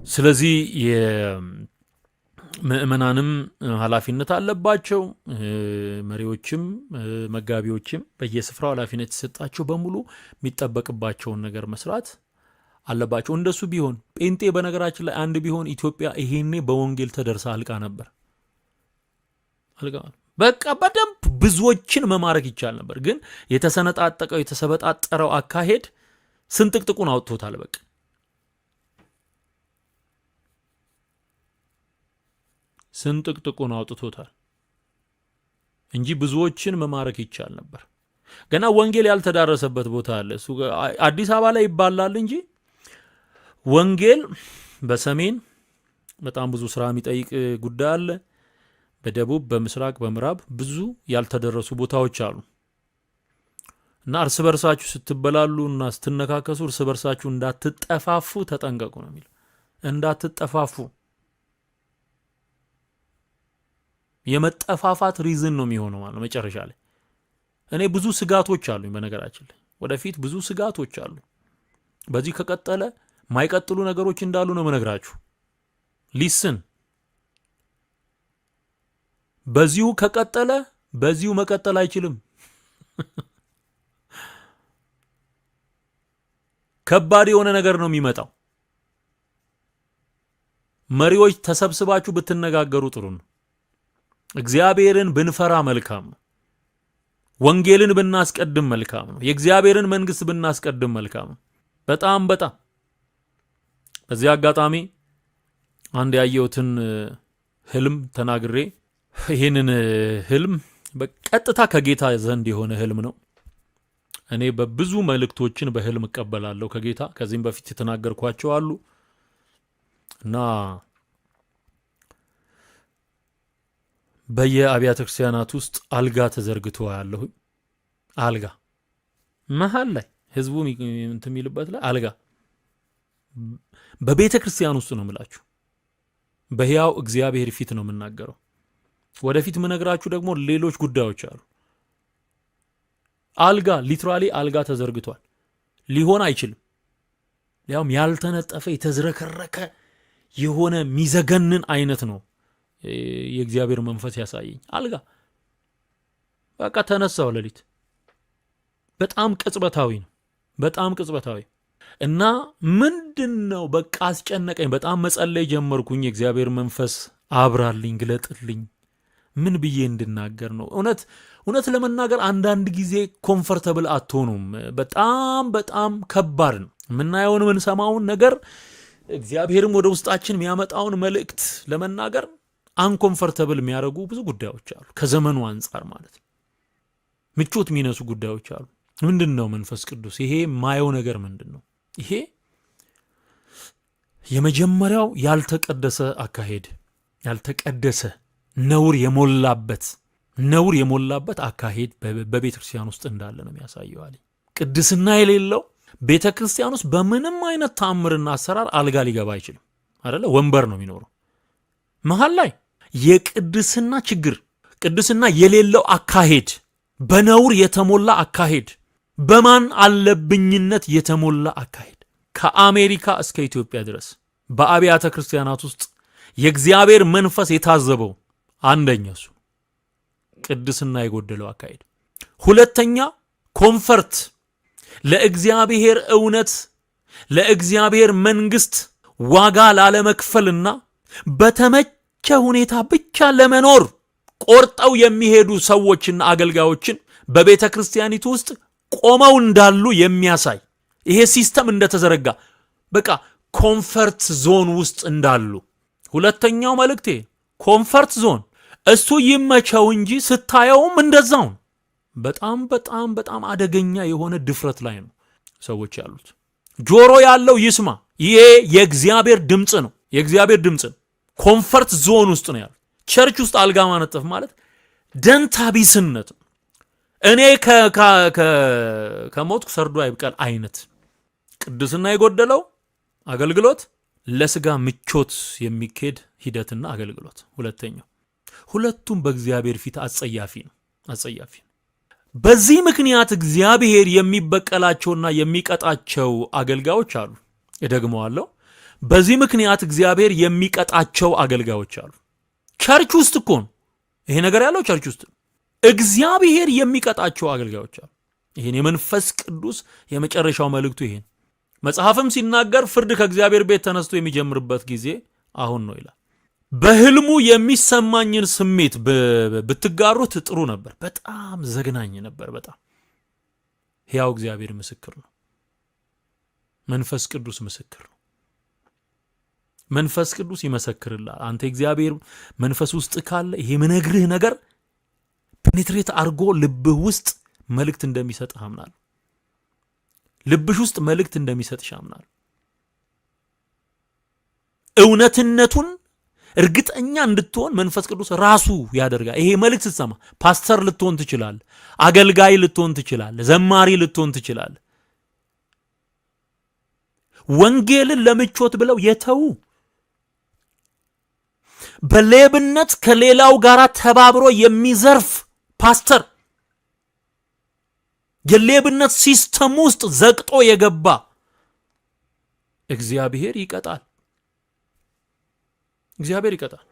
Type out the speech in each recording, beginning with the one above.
ስለዚህ የምእመናንም ኃላፊነት አለባቸው። መሪዎችም መጋቢዎችም በየስፍራው ኃላፊነት የተሰጣቸው በሙሉ የሚጠበቅባቸውን ነገር መስራት አለባቸው። እንደሱ ቢሆን ጴንጤ በነገራችን ላይ አንድ ቢሆን ኢትዮጵያ ይሄኔ በወንጌል ተደርሳ አልቃ ነበር። አልቃ በቃ በደንብ ብዙዎችን መማረክ ይቻል ነበር። ግን የተሰነጣጠቀው የተሰበጣጠረው አካሄድ ስንጥቅጥቁን አውጥቶታል። በቃ ስንጥቅጥቁን አውጥቶታል እንጂ ብዙዎችን መማረክ ይቻል ነበር። ገና ወንጌል ያልተዳረሰበት ቦታ አለ። እሱ አዲስ አበባ ላይ ይባላል እንጂ ወንጌል በሰሜን በጣም ብዙ ስራ የሚጠይቅ ጉዳይ አለ። በደቡብ፣ በምስራቅ፣ በምዕራብ ብዙ ያልተደረሱ ቦታዎች አሉ እና እርስ በርሳችሁ ስትበላሉ እና ስትነካከሱ እርስ በርሳችሁ እንዳትጠፋፉ ተጠንቀቁ ነው የሚለው። እንዳትጠፋፉ የመጠፋፋት reason ነው የሚሆነው ማለት ነው መጨረሻ ላይ። እኔ ብዙ ስጋቶች አሉኝ በነገራችን ላይ ወደፊት ብዙ ስጋቶች አሉ። በዚህ ከቀጠለ ማይቀጥሉ ነገሮች እንዳሉ ነው የምነግራችሁ። ሊስን በዚሁ ከቀጠለ በዚሁ መቀጠል አይችልም። ከባድ የሆነ ነገር ነው የሚመጣው። መሪዎች ተሰብስባችሁ ብትነጋገሩ ጥሩ ነው። እግዚአብሔርን ብንፈራ መልካም ነው። ወንጌልን ብናስቀድም መልካም ነው። የእግዚአብሔርን መንግስት ብናስቀድም መልካም ነው። በጣም በጣም በዚህ አጋጣሚ አንድ ያየሁትን ህልም ተናግሬ ይህንን ህልም በቀጥታ ከጌታ ዘንድ የሆነ ህልም ነው። እኔ በብዙ መልእክቶችን በህልም እቀበላለሁ ከጌታ። ከዚህም በፊት የተናገርኳቸው አሉ እና በየአብያተ ክርስቲያናት ውስጥ አልጋ ተዘርግቶ ያለሁኝ አልጋ መሀል ላይ ህዝቡ እንትን የሚልበት ላይ አልጋ በቤተ ክርስቲያን ውስጥ ነው የምላችሁ። በሕያው እግዚአብሔር ፊት ነው የምናገረው። ወደፊት የምነግራችሁ ደግሞ ሌሎች ጉዳዮች አሉ። አልጋ literally አልጋ ተዘርግቷል። ሊሆን አይችልም። ያውም ያልተነጠፈ የተዝረከረከ የሆነ ሚዘገንን አይነት ነው የእግዚአብሔር መንፈስ ያሳየኝ። አልጋ በቃ ተነሳው ሌሊት። በጣም ቅጽበታዊ ነው። በጣም ቅጽበታዊ እና ምንድን ነው በቃ አስጨነቀኝ። በጣም መጸለይ ጀመርኩኝ። የእግዚአብሔር መንፈስ አብራልኝ፣ ግለጥልኝ፣ ምን ብዬ እንድናገር ነው። እውነት እውነት ለመናገር አንዳንድ ጊዜ comfortable አትሆኑም። በጣም በጣም ከባድ ነው። የምናየውን የምንሰማውን ነገር እግዚአብሔርም ወደ ውስጣችን የሚያመጣውን መልእክት ለመናገር uncomfortable የሚያደርጉ ብዙ ጉዳዮች አሉ። ከዘመኑ አንጻር ማለት ነው። ምቾት የሚነሱ ጉዳዮች አሉ። ምንድን ነው መንፈስ ቅዱስ ይሄ የማየው ነገር ምንድን ነው? ይሄ የመጀመሪያው ያልተቀደሰ አካሄድ፣ ያልተቀደሰ ነውር የሞላበት ነውር የሞላበት አካሄድ በቤተ ክርስቲያን ውስጥ እንዳለ ነው የሚያሳየው አለኝ። ቅድስና የሌለው ቤተ ክርስቲያን ውስጥ በምንም አይነት ተአምርና አሰራር አልጋ ሊገባ አይችልም። አይደለ? ወንበር ነው የሚኖረው። መሀል ላይ የቅድስና ችግር፣ ቅድስና የሌለው አካሄድ፣ በነውር የተሞላ አካሄድ፣ በማን አለብኝነት የተሞላ አካሄድ ከአሜሪካ እስከ ኢትዮጵያ ድረስ በአብያተ ክርስቲያናት ውስጥ የእግዚአብሔር መንፈስ የታዘበው አንደኛ እሱ ቅድስና የጎደለው አካሄድ፣ ሁለተኛ comfort ለእግዚአብሔር እውነት ለእግዚአብሔር መንግስት ዋጋ ላለመክፈልና በተመቸ ሁኔታ ብቻ ለመኖር ቆርጠው የሚሄዱ ሰዎችና አገልጋዮችን በቤተ ክርስቲያኒቱ ውስጥ ቆመው እንዳሉ የሚያሳይ ይሄ system እንደተዘረጋ በቃ comfort zone ውስጥ እንዳሉ። ሁለተኛው መልእክቴ comfort zone እሱ ይመቸው እንጂ ስታየውም እንደዛው ነው። በጣም በጣም በጣም አደገኛ የሆነ ድፍረት ላይ ነው ሰዎች ያሉት። ጆሮ ያለው ይስማ። ይሄ የእግዚአብሔር ድምፅ ነው። የእግዚአብሔር ድምፅ ነው። comfort zone ውስጥ ነው ያሉት። church ውስጥ አልጋ ማነጠፍ ማለት ደንታቢስነት ነው። እኔ ከሞትኩ ሰርዶ አይብቀል አይነት ቅድስና የጎደለው አገልግሎት፣ ለስጋ ምቾት የሚኬድ ሂደትና አገልግሎት። ሁለተኛው ሁለቱም በእግዚአብሔር ፊት አጸያፊ ነው፣ አጸያፊ ነው። በዚህ ምክንያት እግዚአብሔር የሚበቀላቸውና የሚቀጣቸው አገልጋዮች አሉ። እደግመዋለሁ። በዚህ ምክንያት እግዚአብሔር የሚቀጣቸው አገልጋዮች አሉ። Church ውስጥ እኮ ነው ይሄ ነገር ያለው፣ church ውስጥ ነው። እግዚአብሔር የሚቀጣቸው አገልጋዮች አሉ። ይህን የመንፈስ ቅዱስ የመጨረሻው መልእክቱ ይሄን። መጽሐፍም ሲናገር ፍርድ ከእግዚአብሔር ቤት ተነስቶ የሚጀምርበት ጊዜ አሁን ነው ይላል። በህልሙ የሚሰማኝን ስሜት ብትጋሩት ጥሩ ነበር። በጣም ዘግናኝ ነበር። በጣም ሕያው እግዚአብሔር ምስክር ነው። መንፈስ ቅዱስ ምስክር ነው። መንፈስ ቅዱስ ይመሰክርልሃል። አንተ እግዚአብሔር መንፈስ ውስጥ ካለ ይሄ የምነግርህ ነገር penetrate አድርጎ ልብህ ውስጥ መልእክት እንደሚሰጥህ አምናለሁ። ልብሽ ውስጥ መልእክት እንደሚሰጥሽ አምናለሁ። እውነትነቱን እርግጠኛ እንድትሆን መንፈስ ቅዱስ ራሱ ያደርጋል። ይሄ መልእክት ስትሰማ ፓስተር ልትሆን ትችላለህ፣ አገልጋይ ልትሆን ትችላለህ፣ ዘማሪ ልትሆን ትችላለህ። ወንጌልን ለምቾት ብለው የተዉ፣ በሌብነት ከሌላው ጋር ተባብሮ የሚዘርፍ ፓስተር፣ የሌብነት system ውስጥ ዘቅጦ የገባ እግዚአብሔር ይቀጣል። እግዚአብሔር ይቀጣል።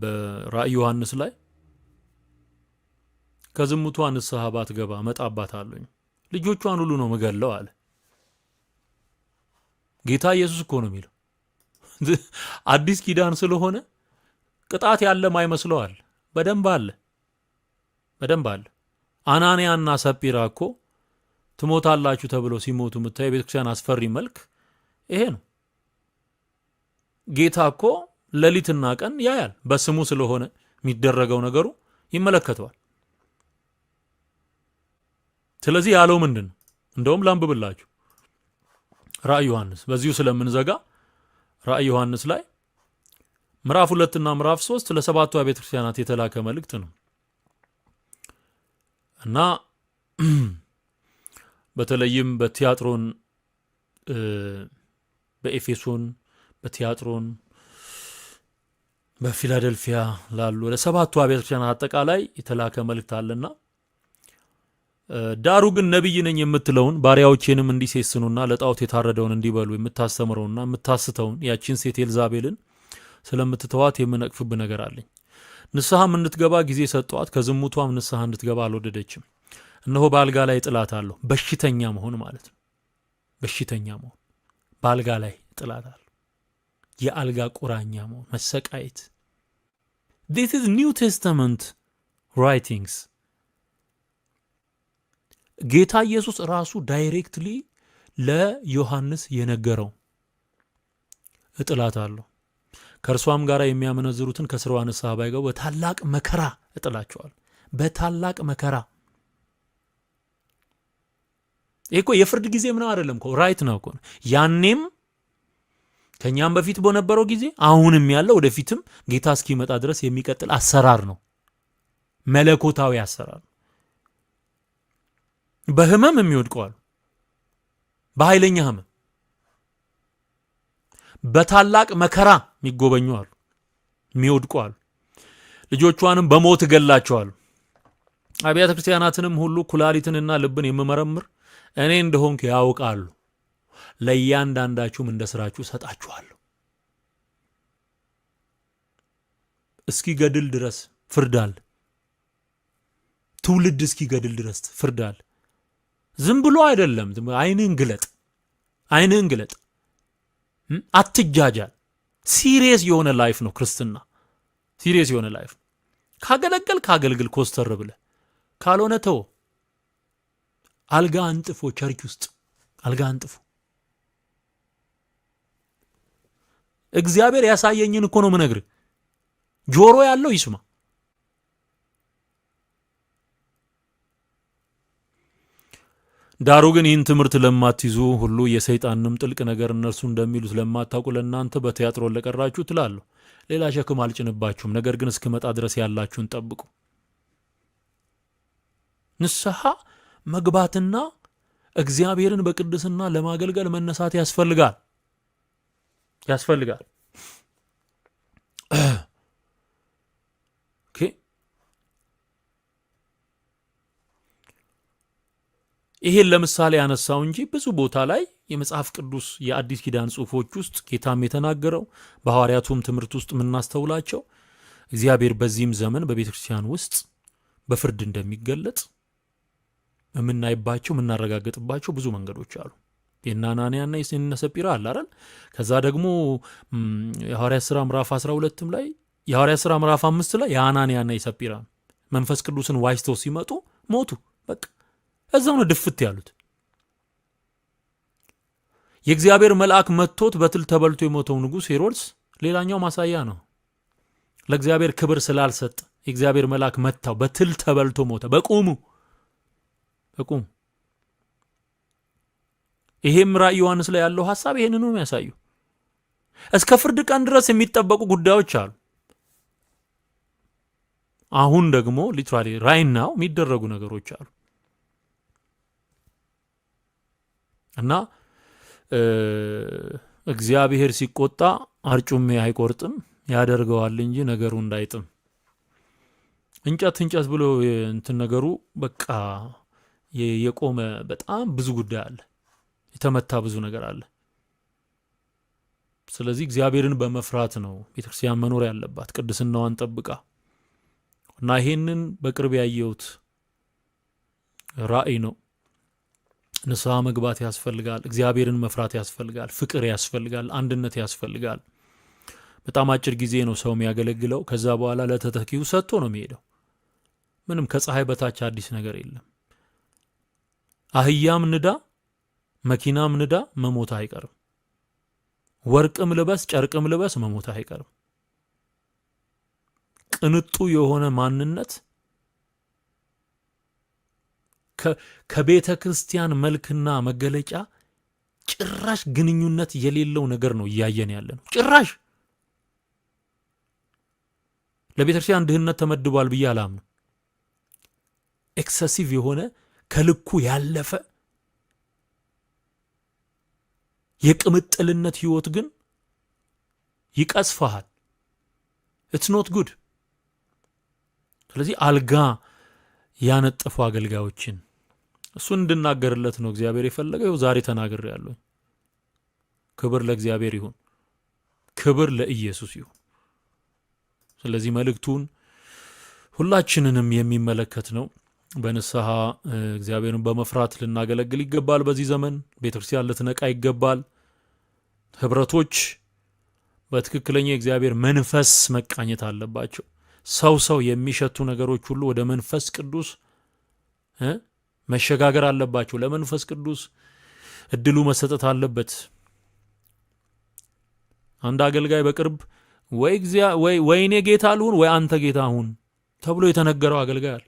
በራእይ ዮሐንስ ላይ ከዝሙቷ ንስሐ ባትገባ እመጣባታለሁ፣ ልጆቿን ሁሉ ነው ምገለው አለ። ጌታ ኢየሱስ እኮ ነው የሚለው። አዲስ ኪዳን ስለሆነ ቅጣት ያለ ማይመስለዋል። በደንብ አለ፣ በደንብ አለ። አናንያና ሰጲራ እኮ ትሞታላችሁ ተብለው ሲሞቱ የምታየው የቤተክርስቲያን አስፈሪ መልክ ይሄ ነው። ጌታ እኮ ሌሊትና ቀን ያያል። በስሙ ስለሆነ የሚደረገው ነገሩ ይመለከተዋል። ስለዚህ ያለው ምንድን ነው? እንደውም ላንብብላችሁ ራእይ ዮሐንስ፣ በዚሁ ስለምንዘጋ፣ ራእይ ዮሐንስ ላይ ምዕራፍ 2ና ምዕራፍ 3 ለሰባቱ አብያተ ክርስቲያናት የተላከ መልእክት ነው እና በተለይም በቲያጥሮን፣ በኤፌሶን፣ በቲያጥሮን፣ በፊላደልፊያ ላሉ ለሰባቱ አብያተ ክርስቲያናት አጠቃላይ የተላከ መልእክት አለና፣ ዳሩ ግን ነቢይ ነኝ የምትለውን፣ ባሪያዎቼንም እንዲሴስኑና ለጣዖት የታረደውን እንዲበሉ የምታስተምረውና የምታስተውን ያቺን ሴት ኤልዛቤልን ስለምትተዋት የምነቅፍብህ ነገር አለኝ። ንስሐም እንድትገባ ጊዜ ሰጠዋት፣ ከዝሙቷም ንስሐ እንድትገባ አልወደደችም። እነሆ በአልጋ ላይ እጥላታለሁ። በሽተኛ መሆን ማለት ነው። በሽተኛ መሆን፣ በአልጋ ላይ እጥላታለሁ። የአልጋ ቁራኛ መሆን፣ መሰቃየት። This is New Testament writings። ጌታ ኢየሱስ ራሱ directly ለዮሐንስ የነገረው፣ እጥላታለሁ፣ ከእርሷም ጋር የሚያመነዝሩትን ከስራዋ ንስሐ ባይገቡ በታላቅ መከራ እጥላቸዋለሁ። በታላቅ መከራ። ይህ እኮ የፍርድ ጊዜ ምናምን አይደለም እኮ፣ right now እኮ። ያኔም ከእኛም በፊት በነበረው ጊዜ፣ አሁንም ያለው፣ ወደፊትም ጌታ እስኪመጣ ድረስ የሚቀጥል አሰራር ነው። መለኮታዊ አሰራር ነው። በህመም የሚወድቁ አሉ። በኃይለኛ ህመም፣ በታላቅ መከራ የሚጎበኙ አሉ፣ የሚወድቁ አሉ። ልጆቿንም በሞት እገላቸዋለሁ። አብያተ ክርስቲያናትንም ሁሉ ኩላሊትንና ልብን የምመረምር እኔ እንደሆንኩ ያውቃሉ። ለእያንዳንዳችሁም እንደ ስራችሁ እሰጣችኋለሁ። እስኪገድል ድረስ ፍርድ አለ። ትውልድ እስኪገድል ድረስ ፍርድ አለ። ዝም ብሎ አይደለም። አይንህን ግለጥ፣ አይንህን ግለጥ፣ አትጃጃል። Serious የሆነ life ነው ክርስትና። Serious የሆነ life። ካገለገልክ አገልግል ኮስተር ብለህ፣ ካልሆነ ተው። አልጋ አንጥፎ፣ church ውስጥ አልጋ አንጥፎ። እግዚአብሔር ያሳየኝን እኮ ነው ምነግርህ። ጆሮ ያለው ይስማ። ዳሩ ግን ይህን ትምህርት ለማትይዙ ሁሉ፣ የሰይጣንንም ጥልቅ ነገር እነርሱ እንደሚሉት ለማታውቁ ለእናንተ በትያጥሮን ለቀራችሁ ትላለሁ፣ ሌላ ሸክም አልጭንባችሁም። ነገር ግን እስክመጣ ድረስ ያላችሁን ጠብቁ። ንስሐ መግባትና እግዚአብሔርን በቅድስና ለማገልገል መነሳት ያስፈልጋል፣ ያስፈልጋል። Okay። ይሄን ለምሳሌ ያነሳው እንጂ ብዙ ቦታ ላይ የመጽሐፍ ቅዱስ የአዲስ ኪዳን ጽሑፎች ውስጥ ጌታም የተናገረው፣ በሐዋርያቱም ትምህርት ውስጥ የምናስተውላቸው፣ እግዚአብሔር በዚህም ዘመን በቤተ ክርስቲያን ውስጥ በፍርድ እንደሚገለጥ የምናይባቸው፣ የምናረጋግጥባቸው ብዙ መንገዶች አሉ። የእነ አናንያና የእነ ሰጲራ አለ አይደል? ከዛ ደግሞ የሐዋርያት ሥራ ምዕራፍ 12ም ላይ፣ የሐዋርያት ሥራ ምዕራፍ 5 ላይ የአናንያና የሰጲራ መንፈስ ቅዱስን ዋጅተው ሲመጡ ሞቱ። በቃ እዛው ነው ድፍት ያሉት። የእግዚአብሔር መልአክ መጥቶት በትል ተበልቶ የሞተው ንጉሥ ሄሮድስ ሌላኛው ማሳያ ነው። ለእግዚአብሔር ክብር ስላልሰጠ የእግዚአብሔር መልአክ መታው፣ በትል ተበልቶ ሞተ። በቁሙ በቁሙ። ይሄም ራእይ ዮሐንስ ላይ ያለው ሐሳብ ይሄንኑ ነው የሚያሳዩ። እስከ ፍርድ ቀን ድረስ የሚጠበቁ ጉዳዮች አሉ። አሁን ደግሞ literally right now የሚደረጉ ነገሮች አሉ። እና እግዚአብሔር ሲቆጣ አርጩሜ አይቆርጥም፣ ያደርገዋል እንጂ ነገሩ እንዳይጥም። እንጨት እንጨት ብሎ እንትን ነገሩ በቃ የቆመ በጣም ብዙ ጉዳይ አለ። የተመታ ብዙ ነገር አለ። ስለዚህ እግዚአብሔርን በመፍራት ነው ቤተክርስቲያን መኖር ያለባት፣ ቅድስናዋን ጠብቃ። እና ይሄንን በቅርብ ያየሁት ራእይ ነው። ንስሐ መግባት ያስፈልጋል። እግዚአብሔርን መፍራት ያስፈልጋል። ፍቅር ያስፈልጋል። አንድነት ያስፈልጋል። በጣም አጭር ጊዜ ነው ሰው የሚያገለግለው። ከዛ በኋላ ለተተኪው ሰጥቶ ነው የሚሄደው። ምንም ከፀሐይ በታች አዲስ ነገር የለም። አህያም ንዳ መኪናም ንዳ መሞት አይቀርም። ወርቅም ልበስ ጨርቅም ልበስ መሞት አይቀርም። ቅንጡ የሆነ ማንነት፣ ከቤተ ክርስቲያን መልክና መገለጫ ጭራሽ ግንኙነት የሌለው ነገር ነው እያየን ያለ ነው። ጭራሽ ለቤተ ክርስቲያን ድህነት ተመድቧል ብዬ አላምንም። Excessive የሆነ፣ ከልኩ ያለፈ የቅምጥልነት ህይወት ግን ይቀስፈሃል። It's not good። ስለዚህ አልጋ ያነጠፉ አገልጋዮችን እሱን እንድናገርለት ነው እግዚአብሔር የፈለገው። ይኸው ዛሬ ተናግሬያለሁ። ክብር ለእግዚአብሔር ይሁን። ክብር ለኢየሱስ ይሁን። ስለዚህ መልእክቱን ሁላችንንም የሚመለከት ነው። በንስሐ እግዚአብሔርን በመፍራት ልናገለግል ይገባል። በዚህ ዘመን ቤተክርስቲያን ልትነቃ ይገባል። ህብረቶች በትክክለኛ የእግዚአብሔር መንፈስ መቃኘት አለባቸው። ሰው ሰው የሚሸቱ ነገሮች ሁሉ ወደ መንፈስ ቅዱስ መሸጋገር አለባቸው። ለመንፈስ ቅዱስ እድሉ መሰጠት አለበት። አንድ አገልጋይ በቅርብ ወይ እኔ ጌታ ልሁን ወይ አንተ ጌታ ሁን ተብሎ የተነገረው አገልጋይ አለ።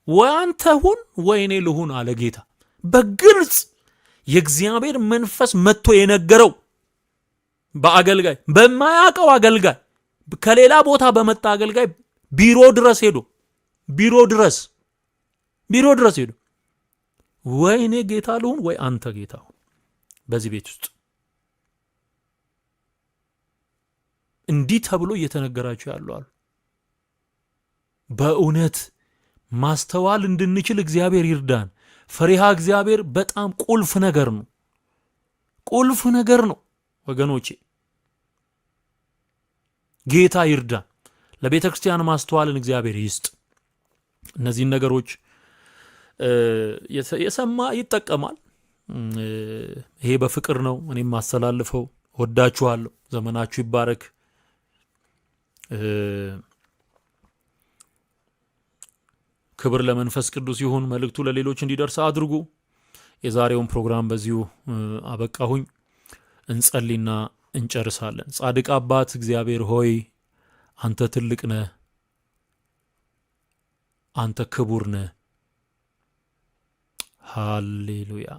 ወይ አንተ ሁን ወይ እኔ ልሁን አለ ጌታ። በግልጽ የእግዚአብሔር መንፈስ መጥቶ የነገረው በአገልጋይ፣ በማያውቀው አገልጋይ፣ ከሌላ ቦታ በመጣ አገልጋይ ቢሮ ድረስ ሄዶ፣ ቢሮ ድረስ ሄዶ ወይ እኔ ጌታ ልሁን ወይ አንተ ጌታ ሁን በዚህ ቤት ውስጥ እንዲህ ተብሎ እየተነገራቸው ያሉ አሉ። በእውነት ማስተዋል እንድንችል እግዚአብሔር ይርዳን። ፈሪሃ እግዚአብሔር በጣም ቁልፍ ነገር ነው። ቁልፍ ነገር ነው ወገኖቼ። ጌታ ይርዳን። ለቤተ ክርስቲያን ማስተዋልን እግዚአብሔር ይስጥ። እነዚህን ነገሮች የሰማ ይጠቀማል። ይሄ በፍቅር ነው እኔም ማስተላልፈው። ወዳችኋለሁ። ዘመናችሁ ይባረክ። ክብር ለመንፈስ ቅዱስ ይሁን። መልእክቱ ለሌሎች እንዲደርስ አድርጉ። የዛሬውን ፕሮግራም በዚሁ አበቃሁኝ። እንጸልይና እንጨርሳለን። ጻድቅ አባት እግዚአብሔር ሆይ፣ አንተ ትልቅ ነህ፣ አንተ ክቡር ነህ። ሃሌሉያ።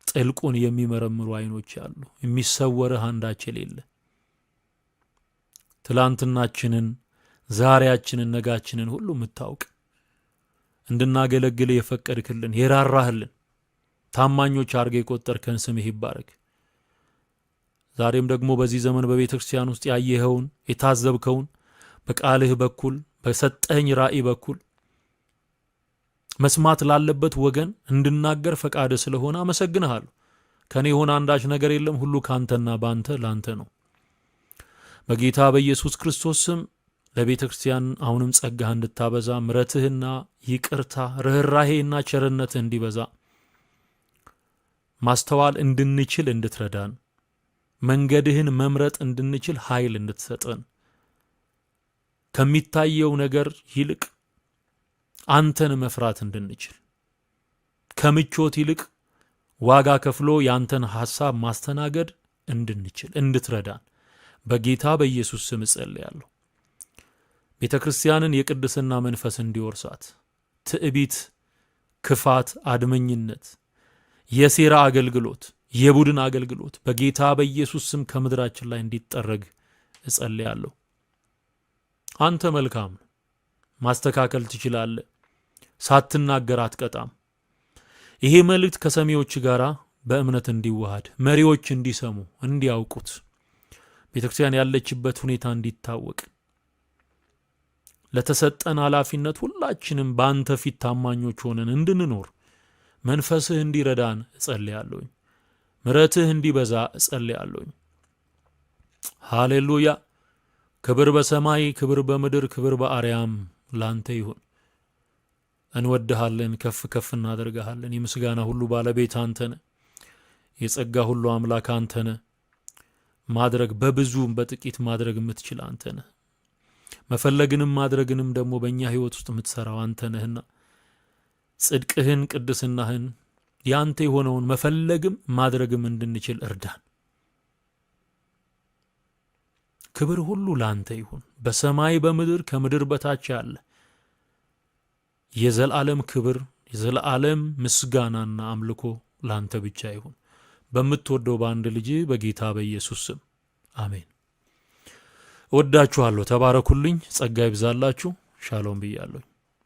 ጥልቁን የሚመረምሩ አይኖች ያሉ፣ የሚሰወርህ አንዳች የሌለ፣ ትላንትናችንን፣ ዛሬያችንን፣ ነጋችንን ሁሉ የምታውቅ፣ እንድናገለግል የፈቀድክልን፣ የራራህልን፣ ታማኞች አድርገህ የቆጠርከን ስምህ ይባረክ። ዛሬም ደግሞ በዚህ ዘመን በቤተ ክርስቲያን ውስጥ ያየኸውን፣ የታዘብከውን በቃልህ በኩል፣ በሰጠኸኝ ራእይ በኩል መስማት ላለበት ወገን እንድናገር ፈቃድ ስለሆነ አመሰግንሃለሁ። ከእኔ የሆነ አንዳች ነገር የለም፣ ሁሉ ካንተና በአንተ ላንተ ነው። በጌታ በኢየሱስ ክርስቶስ ስም ለቤተ ክርስቲያን አሁንም ጸጋህ እንድታበዛ፣ ምሕረትህና ይቅርታ ርኅራሄና ቸርነትህ እንዲበዛ፣ ማስተዋል እንድንችል እንድትረዳን፣ መንገድህን መምረጥ እንድንችል ኃይል እንድትሰጠን፣ ከሚታየው ነገር ይልቅ አንተን መፍራት እንድንችል፣ ከምቾት ይልቅ ዋጋ ከፍሎ ያንተን ሐሳብ ማስተናገድ እንድንችል እንድትረዳን በጌታ በኢየሱስ ስም እጸልያለሁ። ቤተ ክርስቲያንን የቅድስና መንፈስ እንዲወርሳት፣ ትዕቢት፣ ክፋት፣ አድመኝነት፣ የሴራ አገልግሎት፣ የቡድን አገልግሎት በጌታ በኢየሱስ ስም ከምድራችን ላይ እንዲጠረግ እጸልያለሁ። አንተ መልካም ነው፣ ማስተካከል ትችላለህ። ሳትናገር አትቀጣም። ይሄ መልእክት ከሰሚዎች ጋር በእምነት እንዲዋሃድ፣ መሪዎች እንዲሰሙ፣ እንዲያውቁት፣ ቤተ ክርስቲያን ያለችበት ሁኔታ እንዲታወቅ፣ ለተሰጠን ኃላፊነት ሁላችንም በአንተ ፊት ታማኞች ሆነን እንድንኖር መንፈስህ እንዲረዳን እጸልያለሁኝ። ምሕረትህ እንዲበዛ እጸልያለሁኝ። ሃሌሉያ! ክብር በሰማይ፣ ክብር በምድር፣ ክብር በአርያም ላንተ ይሁን። እንወድሃለን፣ ከፍ ከፍ እናደርግሃለን። የምስጋና ሁሉ ባለቤት አንተ ነህ። የጸጋ ሁሉ አምላክ አንተ ነህ። ማድረግ በብዙም በጥቂት ማድረግ የምትችል አንተ ነህ። መፈለግንም ማድረግንም ደግሞ በእኛ ሕይወት ውስጥ የምትሰራው አንተ ነህና ጽድቅህን፣ ቅድስናህን፣ ያንተ የሆነውን መፈለግም ማድረግም እንድንችል እርዳን። ክብር ሁሉ ላንተ ይሁን፣ በሰማይ በምድር ከምድር በታች ያለ የዘላለም ክብር፣ የዘላለም ምስጋናና አምልኮ ላንተ ብቻ ይሁን። በምትወደው በአንድ ልጅ በጌታ በኢየሱስ ስም አሜን። እወዳችኋለሁ። ተባረኩልኝ። ጸጋ ይብዛላችሁ። ሻሎም ብያለሁ።